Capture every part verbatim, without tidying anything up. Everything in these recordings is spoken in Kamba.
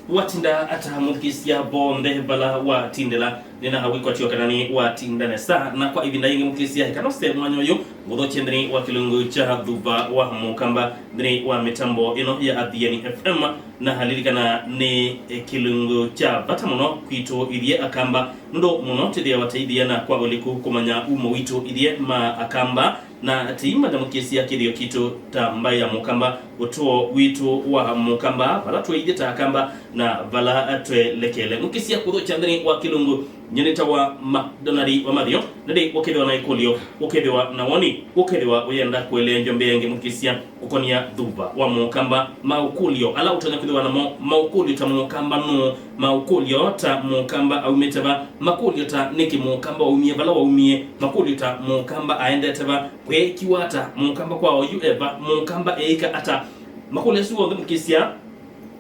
Watinda ata mũthikĩsya vonthe vala watindĩla? Nĩna wĩkwatyo kana nĩ watinda nesa, na kwa ĩvinda yĩngĩ mũthikĩsya, ĩkana ũse mwanya ũyũ ngũthokye nthĩnĩ wa kĩlungu kya Thuva wa Mũkamba nthĩnĩ wa mĩtambo ĩno ya Athiani F M. Na alilikana nĩ kĩlungu kya vata mũno kwitũ ithyĩ Akamba, nũndũ mũno twĩthĩawa taithia na kwa ũliku kũmanya umo witũ ithyĩ ma Akamba, na tĩimanyamũkĩsya kĩthĩo kitũ ta mbaĩ ya Mũkamba, ũtũo witũ wa Mũkamba, vala twaĩthye ta Akamba, na vala twelekele. Mũkĩsya kũthokya nthĩnĩ wa kĩlungu, nyie nĩtawa McDonald wa Mathio, na ndĩ ũkethĩwa na ĩkũlyo, ũkethĩwa na woni, ũkethĩwa ũyenda kũelewa mbee ĩngĩ mũkĩsya kũkonia Thuva wa Mũkamba, maũkũlyo ala ũtonya kwĩthĩwa namo, maũkũlyo ta Mũkamba nũũ, maũkũlyo ta Mũkamba aumĩte va, makũlyo ta nĩkĩ Mũkamba waumie vala waumie, makũlyo ta Mũkamba aendete va, kweekiwa ata, Mũkamba kwa oyu eva, Mũkamba eĩka ata. Makũlyo asu onthe mũkĩsya,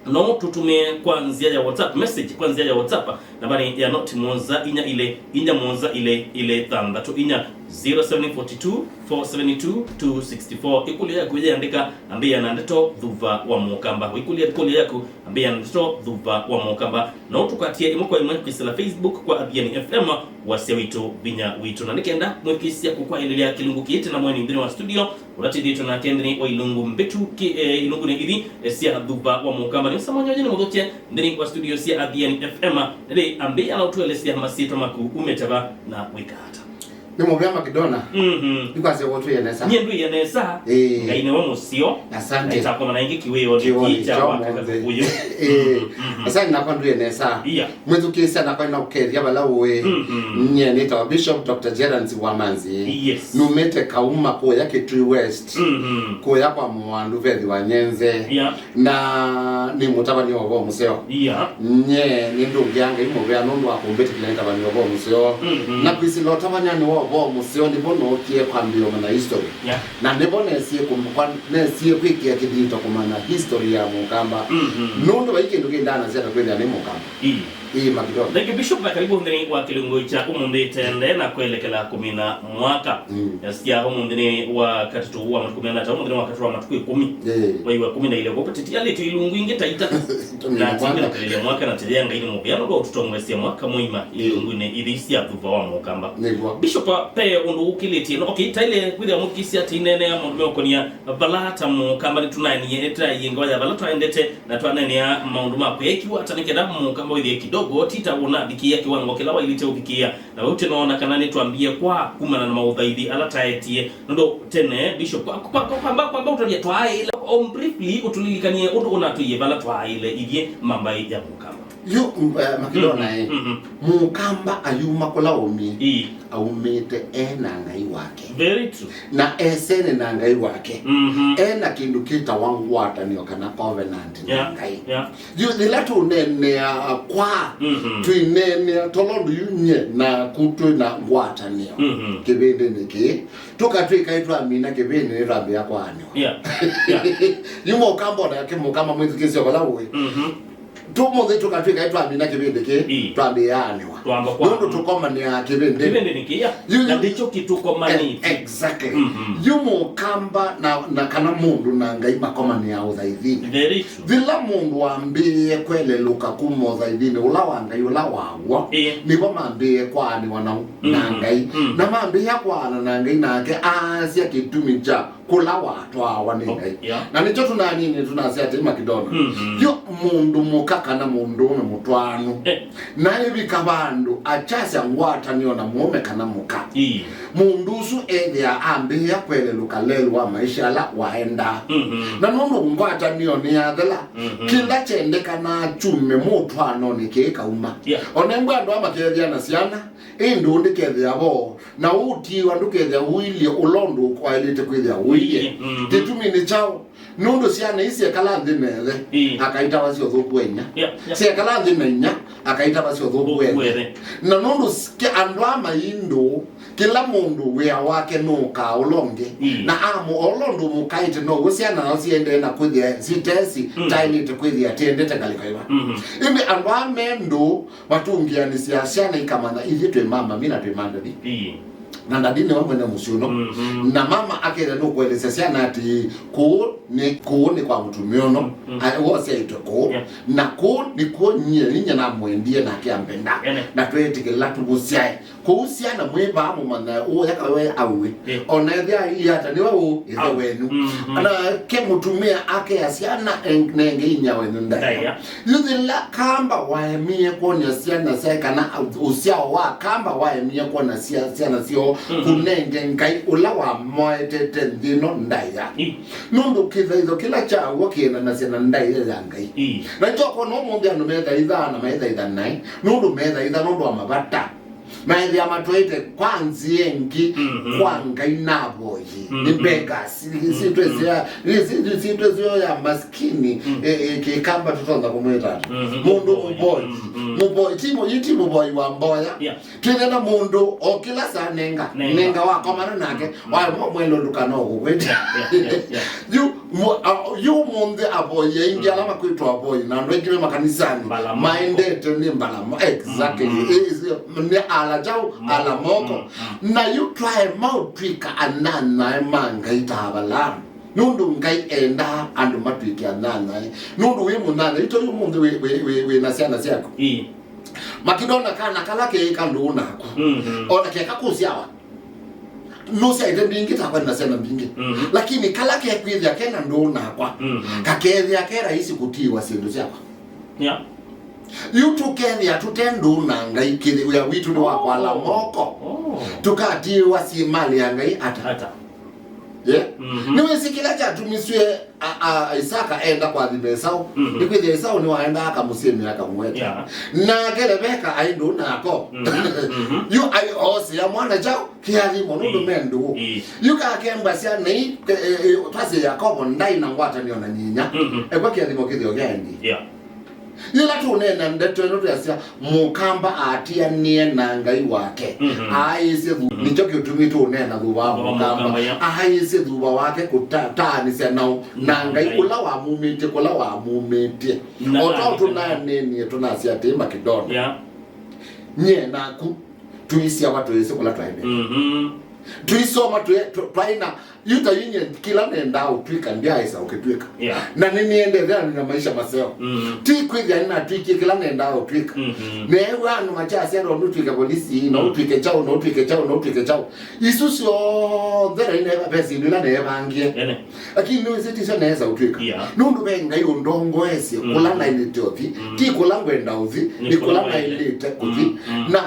no tũtũmĩe kwa nzĩa ya WhatsApp, message kwa nzĩa ya WhatsApp, namba nĩ ya noti mũonza inya ilĩ, inya mũonza ilĩ, ilĩ thanthatũ inya, zero seven four two, four seven two, two six four. Ĩkũlyo yaku yĩandĩka, ambĩĩa na ndeto Thuva wa Mũkamba. Ĩkũlyo, ĩkũlyo yaku, ambĩĩa na ndeto Thuva wa Mũkamba. No tũkwatie ĩmwe kwa ĩmwe kwĩsĩla Facebook kwa Athiani F M, wasya witũ, vinya witũ. Na nĩkenda mwĩkĩsya kũkwaĩlĩlya kĩlungu kĩĩ tena mweni nthĩnĩ wa studio, ũla twĩthĩĩtwe nake nthĩnĩ wa ilungu mbĩtu ki-, eh, ilungunĩ ithi, eh, sya Thuva wa Mũkamba. Nĩ mũsamanyo nĩ mũthũkye nthĩnĩ wa studio sya Athiani F M. Nĩndĩ ambĩĩa na ũtũelesya masyĩtwa maku, umĩte va na wĩka ata? Nĩ mũvea Makidona. Mhm. Ndikwasya wotwĩe nesa. Nyie ndwĩe nesa. Ĩĩ. Ngai nĩwe mũseo. Asante. Na itakomana ĩngĩ kĩwĩonĩ kĩwĩonĩ kya kya wakaka ũmũnthĩ ũyũ. Ĩĩ. Mhm. Asante, nakwa ndwĩe nesa. Iya. Mwĩthukĩĩsya nakwa na ũkethya vala ũĩ. Mhm. Nyie nĩtawa Bishop Doctor Gerance Wamanzi. Yes. Numĩte Kauma kũya Kitui West. Mhm. Kũya kwa Mwandu Vethi wa Nyenze. Yeah. Na nĩ mũtavany'a wa ũvoo mũseo. Yeah. Nye nĩndũngĩa Ngai mũvea nũndũ wa kũmbĩtĩkĩlya nĩtavany'a ũvoo mũseo. Mhm. Na kwĩsĩla ũtavany'anĩ wa ũvoo mũseo nĩvo nookie kwambĩĩa ũmanya history. Yeah. Na nĩvo nesie kũm-, kwa-, nesie kwĩkĩa kĩthito kũmanya history ya Mũkamba. Mhm. Nũndũ vai kĩndũ kĩndanasya ta kwĩthĩa nĩ Mũkamba. Ii. Ĩĩ, Makidona. Thank you, Bishop, na karibu nthĩnĩ wa kĩlungu kya ũmũnthĩ. Tende na kwelekela kũmina mwaka. Mm. Yasya ũmũnthĩ nĩ wa katatũ wa matukũ menana, ũmũnthĩ nĩ wa katatũ wa matukũ ĩkũmi. Ĩĩ. Wai wa kũmi na ilĩ. Kwa tĩtialĩtwe ilungu ingĩ ta ita. Tũmina mwaka. Na tĩkĩlĩlya mwaka na tĩthĩa Ngai nĩ mũvea nũndũ wa ũtũtongoesya mwaka mũima. Ĩĩ. Ilungunĩ ithi sya Thuva wa Mũkamba. Nĩguo. Bishop, pe ũndũ ũkĩlĩtie. No, okay, taile kwĩthĩa mũkĩsya tĩineenea maũndũ meũkonia vala ta Mũkamba nĩtũnaenie, ĩtaie ngewa ya vala twaendete. Na twaneenea maũndũ ma kwĩekiwa ata nĩ kenda Mũkamba wĩthĩe kidogo ti ta ũnavikĩĩa kĩwango kĩla waĩlĩte ũvikĩĩa, na vau tũnoona kana nĩtwambie kwa kumana na maũthaithi ala taetie. Nũndũ tene, Bishop, kwa, kwa, kwa, kwamba, kwamba ũtavya twaaĩle, um, briefly ũtũlilikanie ũndũ ũnatwĩie vala twaaĩle ithyĩ ma mbaĩ ya Mũkamba. Yu, mm, eh, Makidona, mhm, eh. Mhm. Mũkamba ayuma kũla ũmie. Ii. Aumĩte e na Ngai wake. Very true. Na esene na Ngai wake. Mhm. E na kĩndũ kĩtawa ngwatanĩo kana covenant na, yeah, Ngai. Yeah. Yu, yĩla tũneenea kwa, mhm, twĩneenea tolondũ yu nye naku twĩ na ngwatanĩo. Mhm. Kĩvĩndĩnĩ kĩĩ, tũkatw'ĩka ĩtwamina kĩvĩndĩ nĩtwambĩa kwaanĩwa. Yeah. Yeah. Yu Mũkamba ona kĩ Mũkamba mwĩthukĩĩsya vala ũĩ. Mhm. Tũmũnthĩ tũkatw'ĩka ĩtwamina kĩvĩndĩ kĩĩ, ii, twambĩĩanĩwa. Twamba kwa. Nũndũ tũkomanĩaa kĩvĩndĩ. Kĩvĩndĩ nĩ kĩya. Yu, yu, na ndicho kĩtũkomanĩtye. Eh, exactly. Mhm. Yu Mũkamba na, na kana mũndũ na Ngai makomanĩaa ũthaithinĩ. Very true. Yĩla mũndũ wambĩĩe kwelelũka kuma ũthaithinĩ ũla wa Ngai ũla waw'o, ĩĩ, nĩvo mambĩĩe kwaanĩwa na, na, mhm, Ngai. Mhm. Na mambĩĩa kwaana na Ngai nake aasya kĩtumi kya kũla watwaawa nĩ Ngai. Oh, yeah. Na nĩkyo tũnanini tũnasya atĩ Makidona. Mhm. Yo mũndũ mũka kana mũndũũme mũtwaanu, eh, naĩvika vandũ akyasya ngwatanĩo na mũũme kana mũka. Ii. Mũndũ ũsu ethĩaa ambĩĩa kwelelũka lelũ wa maisha ala waendaa. Mhm. Na nũndũ ngwatanĩo nĩyathela, mhm, kĩla kyendekanaa kyume mũtwaanonĩ kĩkauma. Yeah. Onembwa andũ aa makethĩa na syana, ĩndĩ ndũkethĩa vo, na ũũtiĩwa ndũkethĩa ũilyĩ ũla ũndũ waĩlĩte kwĩthĩa ũilyĩ. Mhm. Kĩtumi nĩ kyaũ? Nũndũ syana ii syekala nthĩ na ĩthe, ii, akaitawa sya ũthũku wa inyia. Yeah, yeah. Syekala nthĩ na inyia, akaitawa sya ũthũku wa ĩthe. Ũthũku wa ĩthe. Na nũndũ s-, ke-, andũ aa maĩ ndũũ, kĩla mũndũ wĩa wake nũkaa ũla ũngĩ. Ii. Na amũ-, o ũla ũndũ mũkaĩte now'o syana nao siendee na kwĩthĩa sitesi, mm, taĩlĩte kwĩthĩa tiendete ngalĩko ĩva. Mhm. Ĩndĩ andũ aa me ndũũ, matũngĩanĩsya syana ikamanya ithyĩ twĩ mama mi na twĩ mandethi. Ii. Na ndadi nĩwe mwene mũsyĩ ũno. Mhm. Na mama akethĩa nũkũelesya syana atĩ, "Kũũ nĩ, kũũ nĩ kwa mũtumĩa ũno, mhm, a-, wosyaĩtwe kũũ." Yeah. Na kũũ nĩkw'o nyie, nyie namwendie nake ambenda. Ene. Na tweetĩkĩla tũmũsyae. Kũu syana mwĩ vaa mũmanya ũũ yaka we auĩ. Yeah. Ona ethĩa iata nĩwe ũ, ĩthe wenyu. Mhm. Na ke mũtumĩa akea syana en-, nenge inya wenyu ndaĩa. Ndaĩa. Yu yĩla kamba waemie kwony'a syana syae, kana ũsyao wa kamba waemie kwona sya-, syana syoo, mhm, kũnenge Ngai ũla wamoetete nthĩ ĩno ndaĩa. Ĩ. Nũndũ kĩthaitho kĩla kyaw'o kĩendanasya na ndaĩa ya Ngai. Ĩ. Na nĩkyo ũkwona ũmũnthĩ andũ methaithaa na methaitha naĩ, nũndũ methaitha nũndũ wa mavata. Maethĩa matwaĩte kwa nzĩa ĩngĩ, mhm, kwa Ngai na avoyi. Mhm. Nĩ beggars. Si, si, mhm, twĩsĩ ya, si, si, si, twĩsĩ yo ya maskini, mhm, eh, eh, kĩkamba tũtonza kũmwĩta ata. Mhm. Mũndũ mũvoyi. Mhm. Mũvoyi, ti mũ-, ti mũvoyi wa mboya. Yeah. Twĩnena mũndũ o kĩla saa nenga, nenga, nenga wakomana nake, mhm, wae mo mwendo ndũkana ũkũkwĩte. Yeah, yeah, yeah, yeah. Yu, mu-, a, yu mũnthĩ avoyi aingĩ, mm, ala makwĩtwa avoyi, na andũ aingĩ me makanisanĩ, mbalamoko, maendete nĩ mbalamo. Exactly. Mm, mm. Is-, nĩ ala kyaũ, mo-, ala moko. Mm, mm. Na yu twaema ũtw'ĩka anyanyae ma Ngai ta Avalaamu. Nũndũ Ngai endaa andũ matw'ĩke anyanyae. Nũndũ wĩ mũnyanya, ito yu mũnthĩ wĩ, wĩ, wĩ, wĩ na syana syaku. Ĩ. Makĩdona kana kala keĩka ndũũ naku. Mhm. Ona keka kũsyawa. Nũsyaĩte mbingĩ takwa na syana mbingĩ. Mhm. Lakini kala kekwĩthĩa kena ndũũ nakwa, mhm, kakethĩa ke rahisi kũtiĩwa syĩndũ syakwa. Yeah. Yu tũkethĩa tũte ndũũ na Ngai, kĩthĩ wĩa witũ nĩ wa kwala moko. Oh. Tũkatiĩwa syĩ malĩ ya Ngai ata? Ata. Yeah? Mhm. Nĩwĩsĩ kĩla kyatumisye a, a, Isaka enda kwathima Esau. Mhm. Nĩkwĩthĩa Esau nĩwaendaa akamũsĩmĩa akamũete. Yeah. Nake Rebeka aĩ ndũũ nako. Mhm. Mhm. Yu ai oosĩa mwana kyaũ? Kĩathimo, nũndũ, ĩĩ, me ndũũ. Ĩĩ. Yu kakembasya na i, e, e, e, twasye Yakovo ndaĩ na ngwatanĩo na nyinya. Mhm. Ekwa kĩathimo kĩthĩo kyaendie. Yeah. Yĩla tũneena ndeto ĩno twĩasya, mũkamba aatianĩe na Ngai wake. Mhm. Aaĩsye thu-, mhm, nĩkyo kĩtumi tũũneena thuva wa, thuva wa mũkamba, mũkamba, yeah. Aaĩsye thuva wake kũta-, kũtaanĩsya nao na, na Ngai, Ngai ũla wamumĩtye, kũla wamumĩtye. Na o ta andĩkana. Tũnaneenie, tũnasya atĩĩ, Makedonia. Yeah. Nyie naku tũisyawa tũyĩsĩ kũla twaendete. Mhm. Tũisoma tũye-, tũ-, twaĩ na, yu ta yu nyie kĩla nendaa ũtw'ĩka, ndyaaĩsa ũkĩtw'ĩka. Yeah. Na nĩnĩendete na nĩna maisha maseo. Mhm. Ti kwĩthĩa nĩnatw'ĩkie kĩla nendaa ũtw'ĩka. Mhm. Neew'a andũ makyasya, "No ũtw'ĩke polisi, no, mm, ũtw'ĩke kyaũ, no ũtw'ĩke kyaũ, no ũtw'ĩke kyaũ." Isu syonthe na nĩ ve syĩndũ ila neevangie. Ene. Lakini nĩwĩsĩ ti syo neesa ũtw'ĩka. Yeah. Nũndũ ve Ngai ũndongoesye, mm, kũla naĩlĩte ũthi, mm, ti kũla ngwenda ũthi, nĩ, nĩ kũla, kũla naĩlĩte kũthi. Mm, mm. Na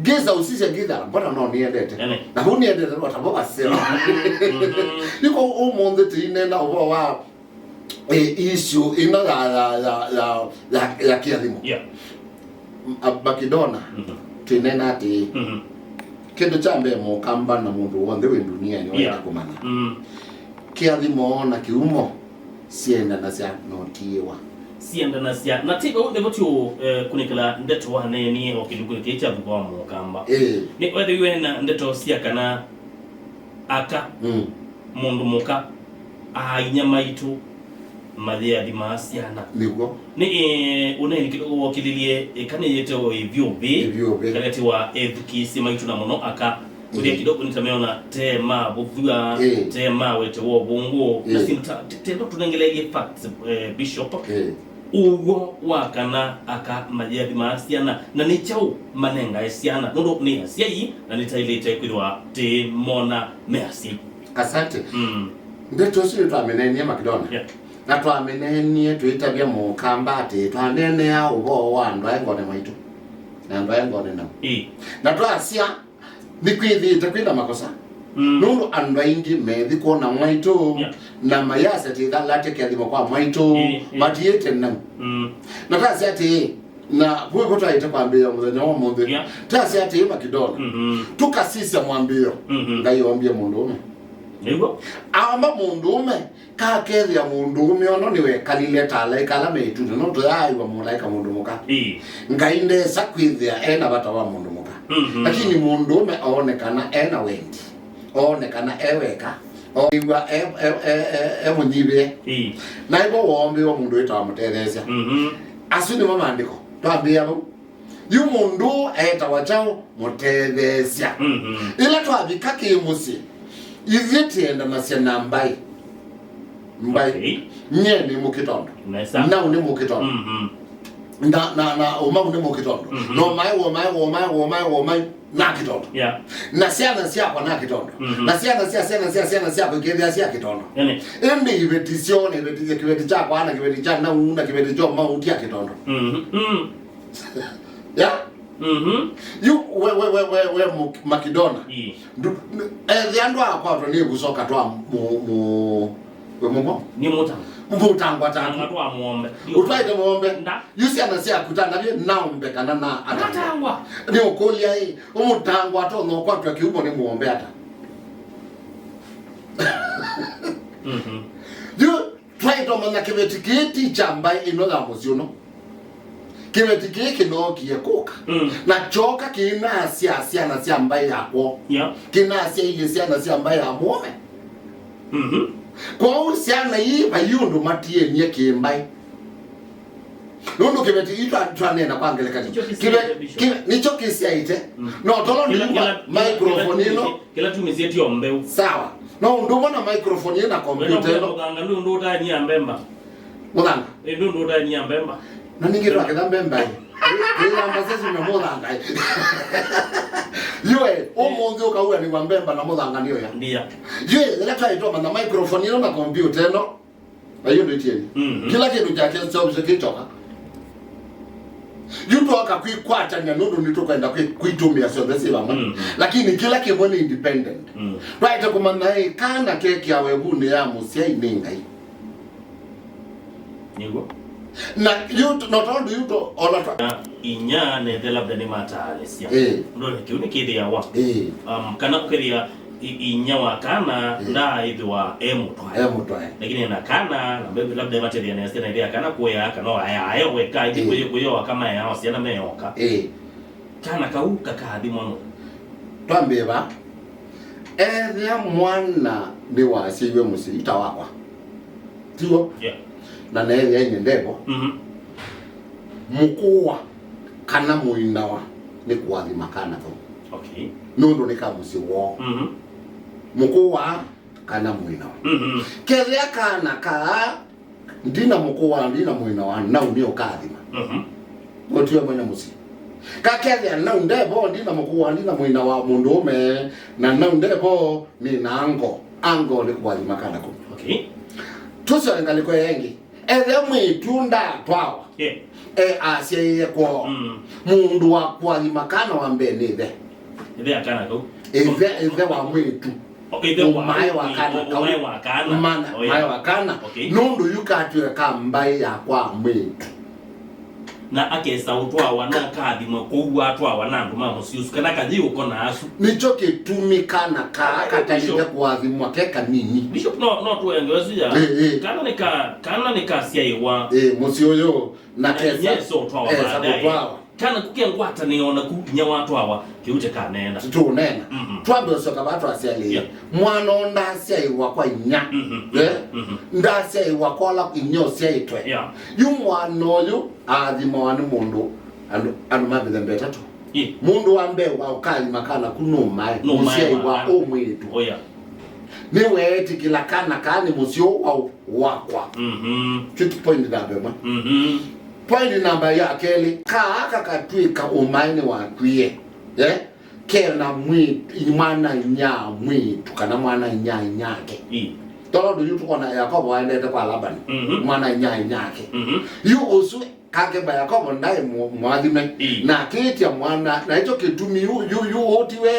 ngĩsa ũsisya ngĩthĩa, mbona no nĩendete? Ene. Na vau nĩendete no tavo vaseo. Mm, mm, mm. Nĩko ũmũnthĩ tũineena ũvoo wa, eh, issue ĩno ya, ya, ya, ya, ya, ya kĩathimo. Yeah. M-, a-, Makidona, mhm, twĩneena atĩĩ, mhm, kĩndũ kya mbee mũkamba na mũndũ w'onthe wĩ ndunianĩ, yeah, waĩle kũmanya. Mm. Kĩathimo na kĩumo syendanasya na ũtiĩwa. Syendanasya. Na ti vau nĩvo tũ, eh, kũnĩkĩla ndeto waneenie o kĩlungunĩ kĩĩ kya thuva wa mũkamba. Ĩĩ. Nĩ wethĩiwe na ndeto sya kana aka, mm, mũndũ mũka, aa-inyia maitũ mayĩathimaa syana. Nĩw'o. Nĩ, eh, ũneeni kĩdogo wokĩlĩlye, eh, kana yĩte o ĩvyũvĩ, ĩvyũvĩ, katĩkatĩ wa ethukĩĩsye maitũ na mũno aka. Kũthĩa, ĩĩ, kidogo nĩtameona te ma vũthw'a, ĩĩ, te ma wete wa ũvũngũ, na, ĩĩ, syĩndũ ta, te, te no tũnengeleelye facts, eh, Bishop. Ĩĩ. Ũw'o wa kana aka mayĩathimaa syana, na nĩ kyaũ manengae syana, nũndũ nĩ asyai, na nĩtaĩlĩte kwĩthĩwa tĩmona me asyai. Asante. Mm. Ndeto ĩsu nĩtwamĩneenie Makidona. Yeah. Na twamĩneenie tũitavya mũkamba atĩ twaneenea ũvoo wa andũ aĩ ngone maitũ, na andũ aĩ ngone nao. Ĩĩ. Na twasya, nĩkwĩthĩĩte kwĩ na makosa. Mm. Nũndũ andũ aingĩ methi kwona mwaitũ, yeah, na mayasya atĩ thalatya kĩathimo kwa mwaitũ, ĩĩ, ĩĩ, matiĩte nau. Mm. Na tasya atĩĩ, na vũĩvo twaĩte kwambĩĩa mũthenya wa ũmũnthĩ, yeah, tasya atĩĩ Makidona, mm-hmm, tũkasisya mwambĩĩo, mm-hmm, Ngai oombie mũndũũme. Nĩw'o. Aomba mũndũũme, kakethĩa mũndũũme ono nĩwekalile ta alaĩka ala me ĩtunĩ, no tũyaaĩwa mũlaĩka mũndũ mũka. Ĩĩ. Ngai ndesa kwĩthĩa e na vata wa mũndũ mũka. Mhm. Lakini mũndũũme oonekana e na wendi, oonekana e weka, oonekana e, e, e, e, e mũnyivĩe. Ĩĩ. Na ĩvo woombĩwe mũndũ wĩtawa mũtetheesya. Mhm. Asu nĩmo maandĩko. Twambĩĩa vau. Yu mũndũ ũũ etawa kyaũ? Mũtetheesya. Mhm. Ĩla twavika kĩ mũsyĩ, ithyĩ tĩendanasya na mbaĩ. Mbaĩ. Okay. Nyie nĩ mũkĩtondo. Nesa. Nau nĩ mũkĩtondo. Mhm. Na, na, na ũmau nĩ mũkĩtondo. Mhm. No maĩ, wo maĩ, wo maĩ, wo maĩ, wo maĩ, na kĩtondo. Yeah. Na syana syakwa na kĩtondo. Mhm. Na syana sya syana sya syana syakwa ikethĩa sya kĩtondo. Yani. Ĩndĩ iveti syoo na iveti, kĩveti kyakwa na kĩveti kya nau na kĩveti kya ũmau ti a kĩtondo. Mhm. Mm. Ya? Mhm. Yu we, we, we, we, we mu-, Makidona. Ii. Ndu-, n-, ethĩa ndwakwatwa nĩ kũsoka twa mu-, mu-, we mũmo? Nĩ mũtangwa. Mũtangwa tangu. Tangwa twa mũombe. Ũtwaĩte mũombe. Nda. Yu syana syaku tanavye naombe kana na atangwa. Natangwa. Nĩ ũkũlya ĩ, ũmũtangwa atonya ũkwatwa kĩumo nĩ mũombe ata? Mhm. Yu Twaĩtwa mana kĩveti kĩĩ ti kya mbaĩ ĩno ya mũsyĩ ũno. Kĩveti kĩĩ kĩnookie kũka. Mm. Na kyoka kĩinasya syana sya mbaĩ ya kwoo. Yeah. Kĩnasyaie syana sya mbaĩ ya mũũme. Mhm. Kwoou syana ii vai ũndũ matienie kĩ-mbaĩ. Nũndũ kĩveti ii twa-, twaneena kwa ngelekany'o. Nĩkyo kĩsyaĩte, kĩve-, Bishop. Kĩve-, nĩkyo kĩsyaĩte. Mm. No tolo kĩla, ndiuma kĩla, kĩla, microphone kĩla ĩno. Kĩla tumĩsye tyo mbeũ. Sawa. No ũndũ ũmwe na microphone ĩna kompyũta ĩno. Mũthanga nĩ ũndũ ũtaania mbemba. Mũthanga? Ĩ, nĩ ũndũ ũtaania mbemba. Na ningĩ twaketha mbemba ĩ. Ĩlamba session na mũthanga ĩ. Yue, ũmũnthĩ ũkauanĩwa mbemba na mũthanga nĩ ũya. Ndia. Yue, ĩla twaĩtwa mana microphone ĩno na kompyũta ĩno. Na hiyo ndio itieni. Mhm. Kila kĩndũ kyake kĩkyoka. Yu twoka kwĩkwatany'a nũndũ nĩtũkwenda kwĩ-, kwĩtũmĩa syonthe syĩ vamwe. Mhm. Lakini kila kĩmwe nĩ independent. Mm. Twaĩte kũmanya ĩ, kana kekĩa wevunĩ ya mũsyai nĩ Ngai. Nĩguo. Na yu t-, no tondũ yu tũ-, ona twa- Na inya nethe labda nĩmataanĩsya. Ĩĩ. Ndone kĩu nĩkĩthĩawa. Ĩĩ. Um, kana ũkethĩa I-, inya wa kana, eh, ndaaĩthĩwa e mũtwae. E mũtwae. Lakini ena kana, na maybe labda ĩmatethya nesa na ĩthĩa kana kũea kana aya, aya weka, ĩndĩ, eh, kũyĩ-, kũyoa kama aya o syana meyoka. Eh. Kana kau kakaathimwa nũ? Twambĩe va. Ethĩa mwana nĩwasyaiwe mũsyĩ, ita wakwa. Tiw'o? Yeah. Na neethĩa inye ndevo. Mhm. Mũkũwa kana mũinawa nĩ kũathima kana kau. Okay. Nũndũ nĩ ka mũsyĩ woo. Mhm. Mũkũwa kana mũinawa. Mhm. Kethĩa kana kaa, ndina mũkũwa, ndina mũinawa, nau nĩ ũkathima. Mhm. Ũtiwe mwene mũsyĩ. Kakethĩa nau ndevo, ndina mũkũwa, ndina mũinawa mũndũũme, na nau ndevo, nĩ na ango. Ango nĩ kũathima kana kau. Okay. Tũsyoe ngalĩko ĩngĩ. Ethĩa mwĩĩtu ndaatwawa, yeah, e asyaĩe kwoo, mm, mũndũ wa kũathima kana wa mbee nĩ ĩthe. Ĩthe ya kana kau. Ĩthe, ĩthe wa mwĩĩtu. Okay, ĩthe wa, ũmae wa kana kau. Ũmae wa kana. Mana, oh, yeah, maĩ wa kana. Okay. Nũndũ yu katw'e ka mbaĩ ya kwa mwĩĩtu. Na akesa ũtwawa, no kathimwe kũu atwawa na andũ ma mũsyĩ ũsu, kana kathi ũkona asu. Nĩkyo kĩtumi kana kaa katalĩte kũathimwa ke kanini. Bishop, no, no tũenge ĩsu ya. Ĩĩ, ĩĩ. Kana nĩ ka, kana nĩ kasyaĩwa. Ĩĩ, mũsyĩ ũyũ, na kesa, inyia esa ũtwawa esa baadaye. Kũtwawa. Kana kũke ngwatanĩo naku inya watwawa, kĩu kĩkaneena. Tũũneena. Mhm. Twambe ũsyoka vaa twasyalĩe. Yeah. Mwana ũũ ndasyaĩwa kwa inya. Mhm. Eh? Mhm. Ndasyaĩwa kwa ũla inya ũsyaĩtwe. Yeah. Yu mwana ũyũ aathimawa nĩ mũndũ, andũ, andũ ma mĩthemba ĩtatũ. Ĩ. Mũndũ wa mbee wa ũkaathima kana ku nũmae, nũmae mũsyai wa, wa kana. Ũmwĩĩtu. Oh, yeah. Nĩweetĩkĩla kana kaa nĩ mũsyĩ wa, wakwa. Mhm. Kĩu ti point namba ĩmwe. Mhm. Point namba ya kelĩ, kaa kakatw'ĩka ũmae nĩwakwie. Eh? Kena mwĩĩtu, mwana inya mwĩĩtu, kana mwana inya inyake. Ĩ. Tondũ yu tũkona Yakobo aendete kwa Labani, mhm, mwana inya inyake. Mhm. Yu ũsu kakemba Yakobo ndaĩ mũ-, mwathime. Ĩ. Na akĩĩtya mwana, na ĩkyo kĩtumi yu, yu, yu ũtiwe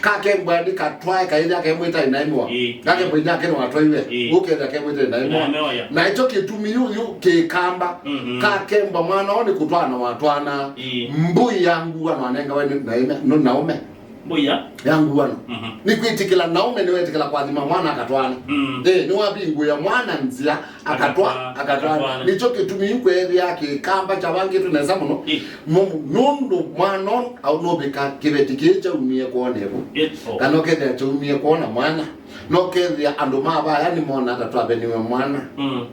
kakemba nĩ katwae kaĩthya kemwĩta inaĩmwa. Ĩ. Kakemba inyake nĩwatwaiwe. Ĩ. Ũkethya kemwĩta inaĩmwa. Inaĩmwa, ya. Na ĩkyo kĩtumi yu, yu kĩkamba. Mhm. Kakemba mwana o nĩ kũtwana watwana. Ĩ. Mbũi ya nguano anengawe nĩ naime-, nĩ naume. Mbũi ya? Ya nguano. Mhm. Nĩ kwĩtĩkĩla naume nĩwetĩkĩla kũathima mwana akatwana. Mm. Eh, nĩwavingũĩa mwana nzĩa, akatwa-, akatwa-, akatwana. Akatwana. Nĩkyo kĩtumi yu kweethĩa kĩkamba kyavangĩtwe nesa mũno. Ĩ. Nũ-, nũndũ mwana ũũ nũvika kĩveti kĩĩ kyaumie kwoo nevo. Ĩ, oh. Kana ũkethĩa kyaumie kwoo na mwana. No ũkethĩa andũ ma vaya nĩmona ata twaveniwe mwana. Mm.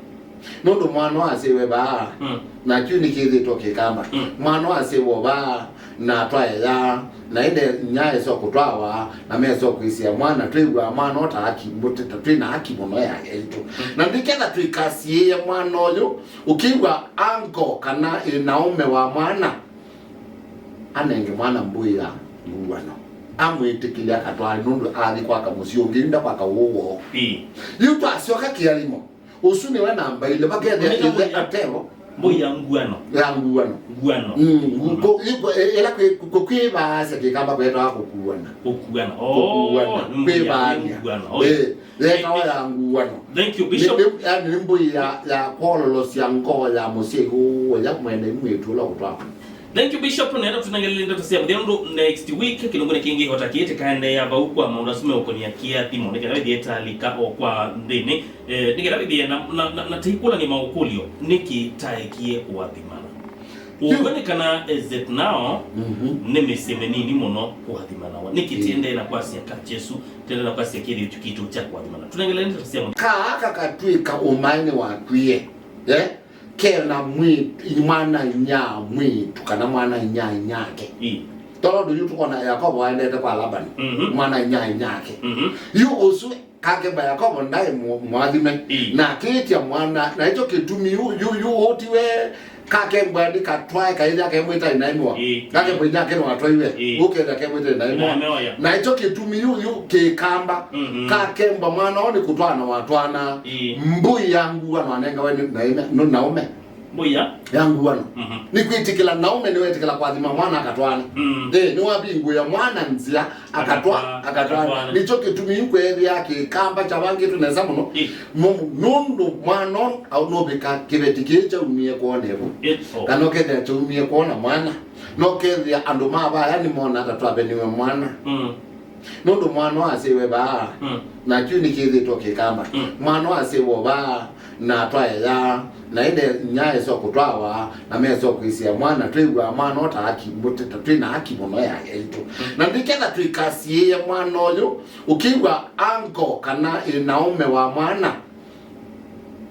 Nũndũ mwana wa syaiwe vaa, mm, na kyu nĩkĩthĩtwe kĩkamba. Mm. Mwana wa syaiwe vaa, na atwae ya, na ĩndĩ inyia esa kũtwawa, na mesa kwĩsĩa mwana, twĩw'aa mwana ũta aki, mũte-, ta twĩ na aki mũno ya yaitũ. Mm. Na ndiketha twĩkasiĩĩe mwana ũyũ, ũkĩw'a ango kana ĩ na ũme wa mwana, anenge mwana mbũi ya nguano. Amwĩtĩkĩlya akatwae nũndũ athi kwaka mũsyĩ ũngĩ, yu ndakwaka ũũ woo. Ĩĩ. Yu twasyoka kĩathimo. Ũsu nĩwe namba ilĩ, vakethĩa ĩthe atelo. Mbũi ya nguano. Ya nguano. Nguano. Mm, ngu-, ko-, iko-, e-, ĩla kwĩ-, kũ-, kwĩvaasya kĩkamba kwetawa kũkuana. Kũkuana. Oh, kũkuana. Nĩ mbũi ya nguano. Oh, eh, yetawa ya nguano. Thank you, Bishop. Nĩ, nĩ, yani nĩ mbũi ya, ya kwololosya ngoo ya mũsyai ũũ, ya mwene mwĩtu ũla ũtwakwa. Thank you, Bishop. Naenda tunengelele ndeto sya mũthya nũndũ next week kĩlungu nĩ kĩngĩ ota kĩĩ tĩkaendeea vau kwa maũndũ asu meũkonia kĩathimo nĩkenda wĩthĩe talika o kwa nthĩnĩ. Eh, nĩkenda wĩthĩe na, na, na, na tĩkũlany'a maũkũlyo, nĩkĩ taekie kũathimana? Ũw'o nĩ kana, is it now, mhm, nĩ mĩsyĩ mĩnini mũno kũathimanawa? Nĩkĩ, mm, tiendee na kwasya ka Jesu, tiendee na kwasya kĩthĩo kyu kitũ kya kũathimana? Tunengelele ndeto sya mũthya. Kaa kakatw'ĩka ũmae nĩwakwie, eh? Kena mwĩtu, mwana inya mwĩtu, kana mwana inya inyake. Ii. Tondũ yu tũkona Yakobo aendete kwa Labani, mhm, mwana inya inyake. Mhm. Yu ũsu kakemba Yakobo ndaĩ mũ-, mwathime. Ii. Na akĩĩtya mwana, na ĩkyo kĩtumi yu, yu, yu ũtiwe kakembwa nĩ katwae kaĩthya kemwĩta inaĩmwa. Ii. Kakembwa inyake nĩwatwaiwe. Ii. Ũkethya kemwĩta inaĩmwa. Inaĩmwa, ya. Na ĩkyo kĩtumi yu, yu kĩkamba. Mhm. Kakembwa mwana ũũ nĩ kũtwana watwana. Ii. Mbũi ya nguano anengawe nĩ naĩme, nũ naũme. Mbũi ya? Ya nguano. Mhm. Nĩ kwĩtĩkĩla naũme nĩwetĩkĩla kwathima mwana akatwana. Mm. Eh, nĩwavingũĩa mwana nzĩa, akatwa-, akatwa-, akatwana. Akatwana. Nĩkyo kĩtumi yu kwethĩa kĩkamba kyavangĩtwe nesa mũno. Ĩ. Nũ-, nũndũ mwana au nũvika kĩveti kĩĩ kyaumie kwona ĩvu. Ĩ, oh. Kana ũkethĩa kyaumie kwona mwana. No ũkethĩa andũ ma vaya nĩmona ta twaveniwe mwana. Mm. Nũndũ mwana wa syaiwe vaa, mm, na kyu nĩkĩthĩtwe kĩkamba. Mm. Mwana wa syaiwe vaa, na atwae ya, na ĩndĩ inyia esa kũtwawa, na mesa kwĩsĩa mwana, twĩw'aa mwana ũta aki, mũte-, ta twĩ na aki mũno ya yaitũ. Mm. Na nĩketha twĩkasiĩĩe mwana ũyũ, ũkĩw'a ango kana ĩ na ũme wa mwana,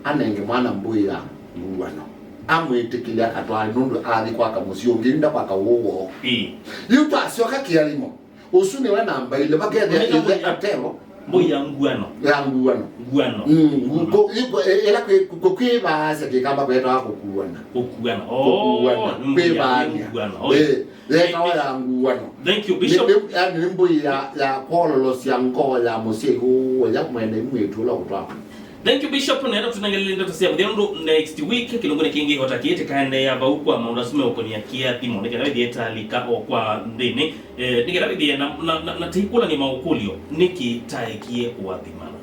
anenge mwana mbũi ya nguano. Amwĩtĩkĩlya akatwae nũndũ athi kwaka mũsyĩ ũngĩ, yu ndakwaka ũũ woo. Ĩĩ. Yu twasyoka kĩathimo. Ũsu nĩwe namba ilĩ, vakethĩa ĩthe atelo. Mbũi ya nguano. Ya nguano. Nguano. Mm, ngu-, ko-, iko-, e-, ĩla kwĩ-, kũ-, kwĩvaasya kĩkamba kwetawa kũkuana. Kũkuana. Oh, kũkuana. Nĩ mbũi ya kwĩvaania. Nguano. Oh, eh, yetawa ya nguano. Thank you, Bishop. Nĩ, nĩ, yani nĩ mbũi ya, ya kwololosya ngoo ya mũsyai ũũ, ya mwene mwĩtu ũla ũtwakwa. Thank you, Bishop. Naenda tunengelele ndeto sya mũthya nũndũ next week kĩlungu nĩ kĩngĩ ota kĩĩ tĩkaendeea vau kwa maũndũ asu meũkonia kĩathimo nĩkenda wĩthĩe talika o kwa nthĩnĩ. Eh, nĩkenda wĩthĩe na, na, na, na tĩkũlany'a maũkũlyo, nĩkĩ taekie kũathimana?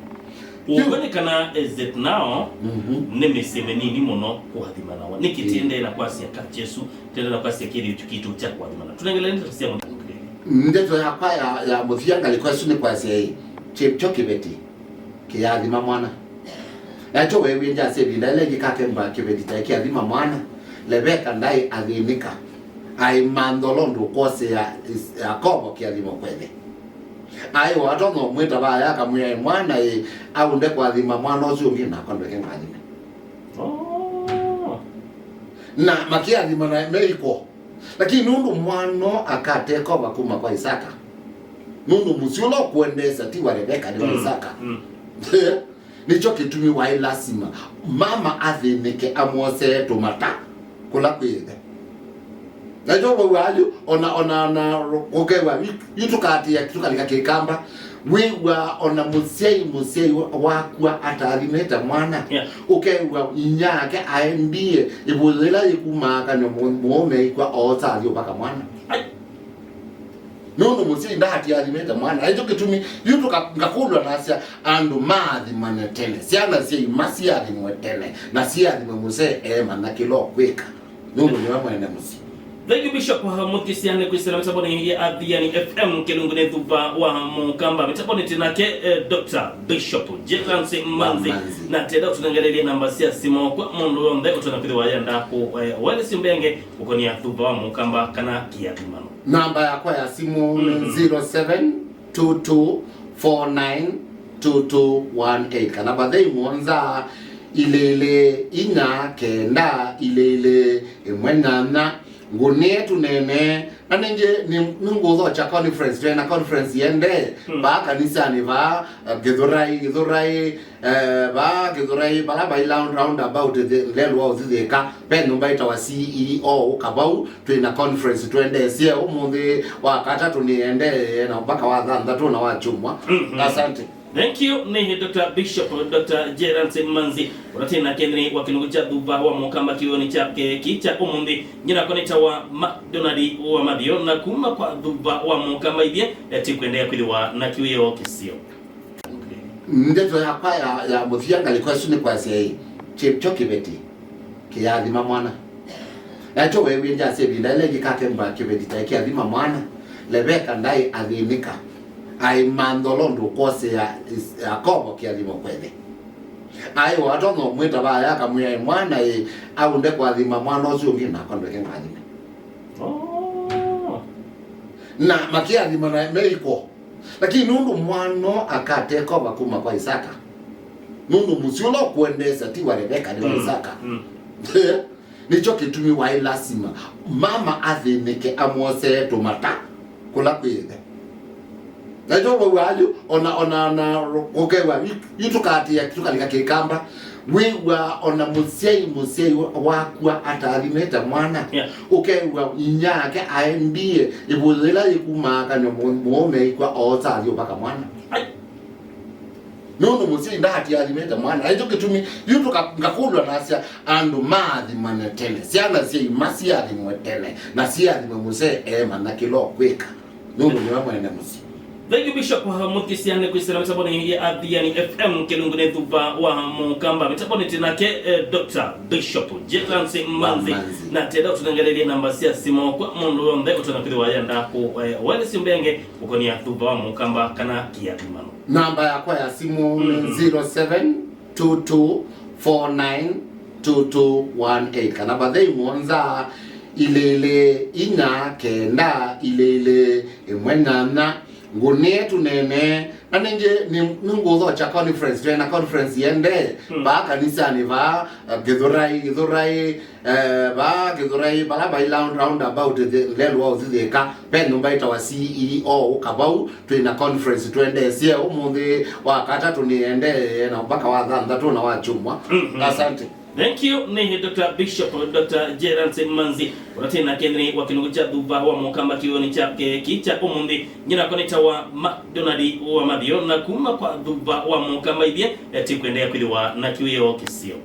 Ũw'o nĩ kana, is it now, mhm, nĩ mĩsyĩ mĩnini mũno kũathimanawa? Nĩkĩ, mm, tiendee na kwasya ka Jesu, tiendee na kwasya kĩthĩo kyu kitũ kya kũathimana? Tunengelele ndeto sya mũthya. Ndeto yakwa ya, ya mũthya ngalĩko ĩsu nĩ kwasya ĩ, kyo kĩveti kĩyaathima mwana. Nakyo weewie ndyasya ĩvinda yĩla yĩngĩ kakemba kĩveti kyaĩ kĩathima mwana. Leveka ndaĩ athĩnĩka. Aĩ mantha ũla ũndũ ũkwosea Is-, Yakovo kĩathimo kwethe. Aĩ o atonya ũmwĩta vaya akamwĩa, "Ĩ mwana ĩ, aunde kũathima mwana ũsu ũngĩ, nakwa ndweke ngathime." Oh. Na makĩathimana me ikw'o. Lakini nũndũ mwana ũũ akateka ova kuma kwa Isaka, nũndũ mũsyĩ ũla ũkũendeesya ti wa Rebeka, nĩ wa, mm, Isaka. Mm. Nĩkyo kĩtumi waĩ lasima mama athĩnĩke amwosee tũmata kũla kwĩ ĩthe. Nakyo vau ayu, ona, ona, ona kũkew'a, yu tũkaatĩĩa tũkalika kĩkamba, wĩw'a ona mũsyai, mũsyai wa-, wakwa ataathimĩte mwana, yeah, ũkew'a inyia yake aendie ĩvũyũ yĩla yĩkumaa kanyw'a mũ-, mũũme aikw'a oosa athi ũvaka mwana. Ai. Nũndũ mũsyai ndaatiathimĩte mwana. Ekyo kĩtumi, yu tũka-, ngakũlw'a nasya, andũ maathimane tene, syana syaima siathimwe tene, na siathimwe mũsee eemanya kĩla ũkwĩka. Nũndũ nĩwe mwene mũsyĩ. Thank you, Bishop. Mũthikĩsya nĩ kwĩsĩla mĩtambonĩ ya Athiani F M, kĩlungu nĩ thuva wa Mũkamba. Mĩtambonĩ twĩ nake, eh, Doctor Bishop Jelansi Manzi. Manzi. Na tenda ũtũnengelelye namba sya simũ kwa mũndũ w'onthe ũtonya kwĩthĩwa yenda kũ, eh, welesyo mbenge ũkonia thuva wa Mũkamba kana kĩathimano. Namba yakwa ya simũ nĩ, mhm, zero seven two two four nine two two one eight, kana vathei mũonza Ilĩ ilĩ inya kenda ilĩ ilĩ ĩmwe nyanya. Ngũnĩe tũneenee. Na nĩngĩ nĩ, nĩngũthokya conference, twĩ na conference ĩendee, hmm, vaa kanisanĩ vaa, eh, Gĩthũrai, Gĩthũrai, eh, vaa Gĩthũrai, vala vai round, round about the, lelũ wa ũthi Thĩka, ve nyũmba ĩtawa C E O, ũka vau, twĩ na conference twendeesye ũmũnthĩ wa katatũ nĩendee na mpaka wa thanthatũ na wa kyumwa. Mhm. Asante. Thank you, nĩ Doctor Bishop, Doctor Gerald Manzi, ũla twĩ nake nthĩnĩ wa kĩlungu kya Thuva wa Mũkamba kĩw'ũnĩ kya keki kya ũmũnthĩ. Nyina wakwa nĩtawa McDonald wa Mathio, na kuma kwa Thuva wa Mũkamba ithyĩ, eh, tũkũendeea kwĩthĩwa na kĩwĩoo kĩseo. Ndeto yakwa ya, ya mũthya ngalĩko ĩsu nĩ kwasya ĩ, kyo kĩveti kĩyathima mwana. Nakyo weewie ndyasya ĩvinda ĩla ĩngĩ kakemba kĩveti taĩ kĩathima mwana, Leveka ndaĩ athĩnĩka, aĩ mantholo ndũkwosea Is-, Yakovo kĩathimo kwethe. Aĩ o atonya ũmwĩta vaya akamwĩa, "Ĩ mwana ĩ, aũnde kũathima mwana ũsu ũngĩ, nakwa ndweke ngathime." Oh. Na makĩathimana me ikw'o. Lakini nũndũ mwana akateka ova kuma kwa Isaka, nũndũ mũsyĩ ũla ũkũendeesya ti wa Rebeka, nĩ wa, mm, Isaka. Mm. Nĩkyo kĩtumi waĩ lasima mama athĩnĩke amwosee tũmata kũla kwĩ ĩthe. Na nĩkyo wauaa yu, ona, ona, ona ũkew'a yu, yu tũkaatĩĩa, tũkalika kĩkamba. Wĩw'a ona mũsyai, mũsyai wakwa ataathimĩte mwana, yeah, ũkew'a inyia yake aendie ĩvũyũ yĩla yĩkumaa kanyw'a mũ-, mũũme aikw'a oosa athi ũvaka mwana. Ai. Nũndũ mũsyai ndaatiathimĩte mwana. Na nĩkyo kĩtumi yu tũka-, ngakũlw'a nasya, andũ maathimane tene, syana syaima siathimwe tene, na siathimwe mũsee eemanya kĩla ũkwĩka. Nũndũ nĩwe mwene mũsyĩ. Thank you, Bishop. Mũthikĩĩsya nĩ kwĩsĩla mĩtambonĩ ya Athiani F M, kĩlungu nĩ Thuva wa Mũkamba. Mĩtambonĩ twĩ nake, eh, Doctor Bishop Jetlance Manzi. Manzi. Na tenda ũtũnengererie namba sya simũ kwa mũndũ w'onthe ũtonya kwĩthĩwa ayenda kũ-, eh, wele syũmbe ĩngĩ ũkonia Thuva wa Mũkamba kana kĩathimano. Namba yakwa ya simũ nĩ, mhm, zero seven two two four nine two two one eight, kana vathei mũonza ilĩ ilĩ inya kenda ilĩ ilĩ ĩmwe nyanya. Ngũnĩe tũneenee. Na nĩngĩ nĩ, nĩngũthokya conference, twĩ na conference ĩendee, hmm, vaa kanisanĩ vaa, eh, Gĩthũrai, Gĩthũrai, eh, vaa Gĩthũrai, vala vai round, round about the, lelũ wa ũthi Thĩka, ve nyũmba ĩtawa C E O, ũka vau, twĩ na conference twendeesye ũmũnthĩ wa katatũ nĩendee na mpaka wa thanthatũ na wa kyumwa. Mhm. Asante. Thank you. Nĩ Doctor Bishop, Doctor Gerald Manzi, ũla twĩ nake nthĩnĩ wa kĩlungu kya Thuva wa Mũkamba kĩw'ũnĩ kya keki kya ũmũnthĩ. Nyina wakwa nĩtawa McDonald wa Mathio, na kuma kwa Thuva wa Mũkamba ithyĩ, eh, tũkũendeea kwĩthĩwa na kĩwĩoo kĩseo.